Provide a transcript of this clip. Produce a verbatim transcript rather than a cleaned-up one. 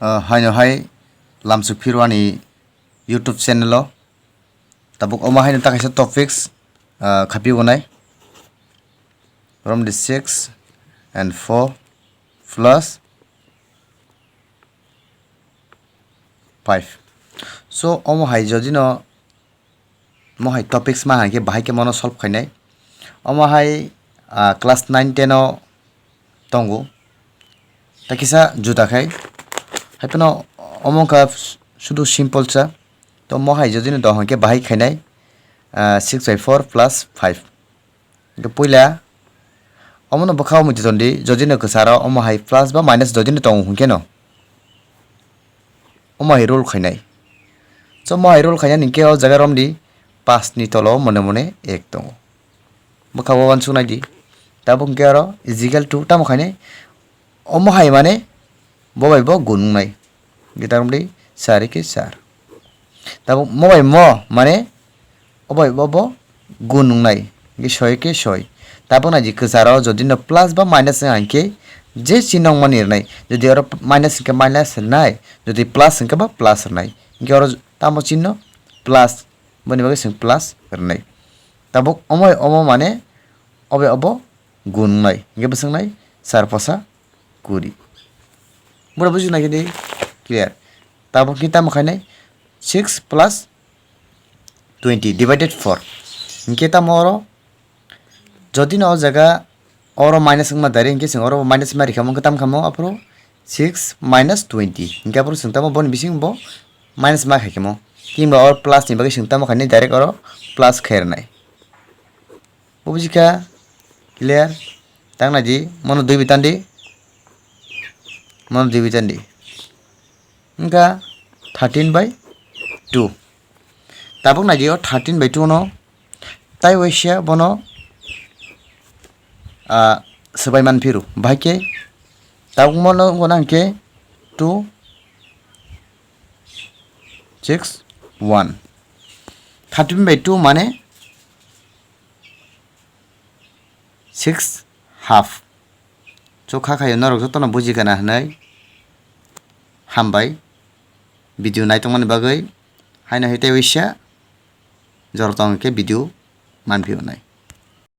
Ah, haino hai lamsuk phiro ani YouTube channel o. Tabuk omo haino ta kaisa topics, ah, khapi wnai. From the six and four plus five. So omo hai jodi no Mo hai topics ma hai khe bahai khe mono solve khainai. Omo hai, ah, class nine ten o tongo. Ta kisa juda khai. Hai phano omo wngkha sudu simple sa. To mo hai jodi no do hai khe bahai khainai, ah, six by four plus five. Hingke puila omono bwkha o muitu tondi, jodi no kwcharo omo hai plus ba minus jodi no tongo hwnkhe no. Omo hai rule khainai. So, omo hai rule khainai hwnkhe o jaga romdi paanch ni tolo mone mone ek tongo. Bwkha o uansuk naidi. Tabuk hwnkhe aro is equal to tamo khainai. Omo hai mane bo bai bo gun wngnai. Hwnkhe ta romdi char khe char. Tabuk mo bai mo mane o bai bo bo gun wngnai. Hwnkhe soi khe soi. Tabuk naidi kwcharo jodi no plus ba minus wngkha hwnkhe je chinno wngmani rwnai. Jodi oro minus hwnkhe minus rwnai, jodi plus hwnkhe ba plus rwnai. Hwnkhe oro tamo chinno plus, boni bagwi chwng plus rwnai. Tabuk omo bai omo mane o bai obo gun wngnai. Hwnkhe bwswk wngnai char posa kuri. Bura buji nai khe di clear. Tabuk khe tamo khainai six plus twenty divided four. Hwnkhe tamo oro jodi no o jaga oro minus wngma direct hwnkhe chwng oro minus ma rikha mo hwnkhe tamo kha mo aphuru six minus twenty. Hwnkhe aphuru chwng tamo boni bising bo minus ma khai khe mo. Kimba oro plus ni bagwi chwng tamo khainai direct oro plus khai rwnai. Bo buji kha clear. Tang naidi, mono dui bai tandi. Mono dui bai tandi. Wngkha thirteen by two. Tabuk naidi o thirteen by two no tai waisa bono, ah, swbai man phiru. Bahai khe tabuk mono wngkha nang khe two six one. Thirteen by two mane six half. So kha khayo norok jotono buji gana hwnwi hambai video naitongmani bagwi. Haino hai tei waisa jora tong khe video manphi hwnwi.